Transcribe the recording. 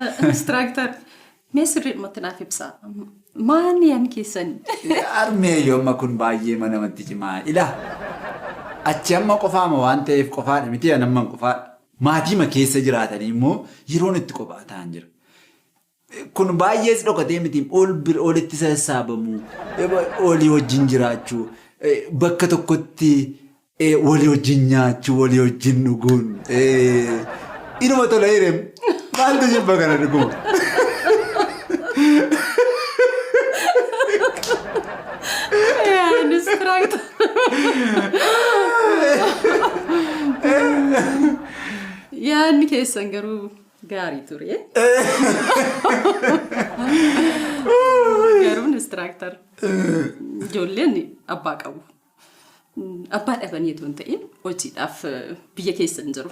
Instructor, mee sirriidhumatti naaf ibsaa. Maali yaadni keessan? Harmee amma kun baay'ee namatti cimaa. Ilaa achi amma qofaama waan ta'eef qofaadha miti an amman qofaadha. Maatiima keessa jiraatanii immoo yeroon itti qophaa ta'an jira. Kun baay'ees dhokatee miti ol olitti sassaabamu, olii wajjin jiraachuu, bakka tokkotti walii wajjin nyaachuu, walii wajjin dhuguun inuma tola hireem. Maaltu jibba kana dhuguma? Instructor. Yaadni keessan garuu gaarii ture. Garuu instructor ijoolleen abbaa qabu. Abbaa dhabanii otoo hin ta'in hojiidhaaf biyya keessa hin jiru.